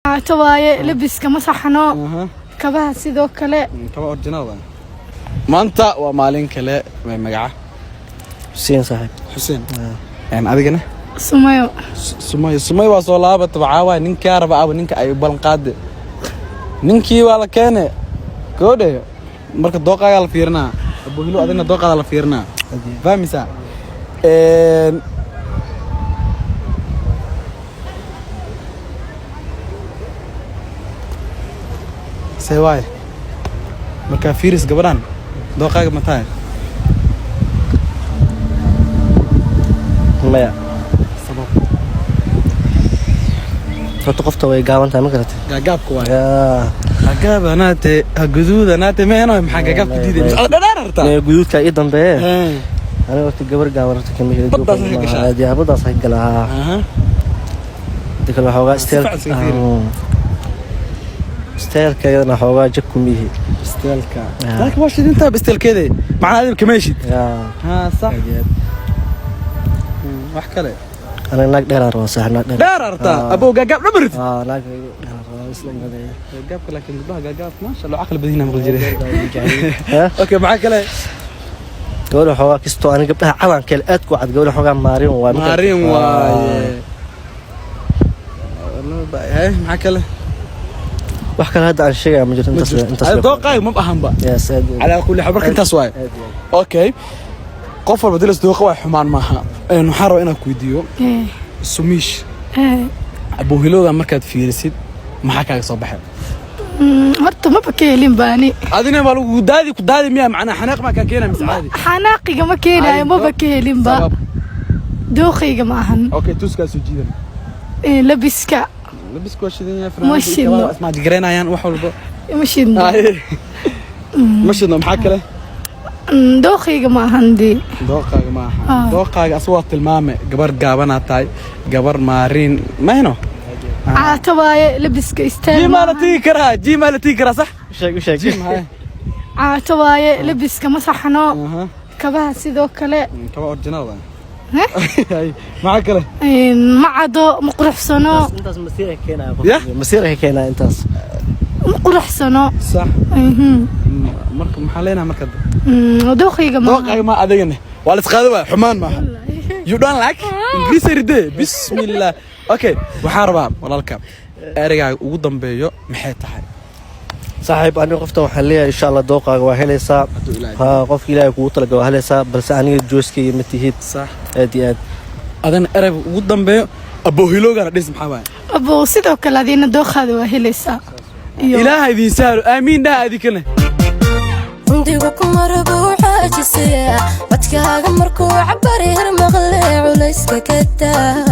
Caato waaye, labiska ma saxno, kabaha sidoo kale. Kaba original ah. Maanta waa maalin kale. May magaca? Xuseen, saaxiib. Xuseen. Adigana? Sumayo. Sumayo. Sumayo waa soo laabata. Waxaa waaye ninkaa raba aba ninka ay ballan qaade, ninkii waa la keene goodhe. Marka dooqaagaa la fiirinaa, abuhilo. Adigna dooqaadaa la fiirinaa, fahmaysaa? See waaye markaa fiiris gabadhan, dooqaaga ma tahay? Maya. Sabab? Horta qofta way gaaban tahay, ma garatay? Gaagaabka waaye. Yaa. Gaagaab anaate guduud anaate meeno. Maxaa gaagaabka diiday? Mise ada dhadhaan hartaa? Mee, guduudka ii dambeeye. Aniga horta gabar gaaban horta kama heli. Baddaas ka gashaa? Aad baddaas ka galaa. Inta kale waxoogaa Si fiican iska fiiri. Style-ka iyadana xoogaa jag kumihi. Style-ka laakiin waa shidintaa style-keede, macnaa adiga kama heshid. Yaa. Ha, sax. Aad iyo aad. Wax kale? Aniga naag dheeraan rabaa, saaxiib, naag dheer. Dheer hartaa? Ah. Abow, gaagaab dhabarid. Aa, naag dheeraan rabaa isla imadaya. Gaagaabka laakiin gabdhaha gaagaabka, maasha Allah, caqli badan maqli jiray. Ha? Okay, maxaa kale? Gabadha xoogaa kistoo aniga gabdhaha calanka aad ku cad, gabadha xoogaa maarin waa. Maarin waaye. Hay, maxaa kale? Wax kale hadda aan sheegaya ma jirto, intaas intaas. Ada dooqaaga ma ahanba. Yes, aad iyo aad. Calaa kulli xaal, marka intaas waaye. Aad iyo aad. Okay, qof walba dilas dooqa waa xumaan maaha. Waxaan rabaa inaan ku weydiiyo, Sumiish, abuhilowga markaad fiirisid maxaa kaaga soo baxay? Horta maba ka helin baani. Adina waa lagu daadi ku daadi miya? Macnaa xanaaq maa kaa keenaya mise caadi? Xanaaqiga ma keenaayo, maba ka helinba. Sabab? Dooqayga ma ahan. Okay, tuskaa soo jiidan. Labiska. Labisku waa shidan yahay. Ma shidno. Ismaajgareynayaan wax walba. Ma shidno. Ma shidno. Maxaa kale? Dooqayga ma ahan dee. Dooqaaga ma aha. Ah. Dooqaaga asaga waa tilmaame. Gabar gaabanaa tahay, gabar maariin mahino. Caato waaye, labiska style. Jimaa la tigi karaa, jimaa la tigi karaa, sax. Sheeg, u sheeg. Jim haye. Caato waaye, labiska ma saxno, kabaha sidoo kale. Kaba original ah. Maxaa kale? Ma cado, ma quruxsano. Intaas masiir ay keenaya. Yah? Masiir ay keenaya intaas. Ma quruxsano. Sax. Marka maxaa leenahay marka? Dooqayga ma ahan. Dooqaaga ma adigana waa la isqaada waay. Xumaan maaha. You don't like Ingiriis ride. Bismillah. Okay, waxaan rabaa walaalka ereygaaga ugu dambeeyo maxay tahay? Saaxiib, aniga qoftan waxaan leeyahay, insha Allah dooqaaga waa helaysaa. Hadduu Ilaahay. Ha, qofka Ilaahay kugu talagalay waa helaysaa, balse aniga jooskayga ma tihid. Sax. Aad iyo aad. Adana ereyga ugu dambeeyo aboohilowgana dhis maxaa waaye? Abow, sidoo kale adiina dooqaada waa helaysaa iyo Ilaaha idiin sahlo, aamiin dhaha adinkana. Indigu kumarbu xaajisaya codkaaga markuu cabari her maqle culayska ka daa.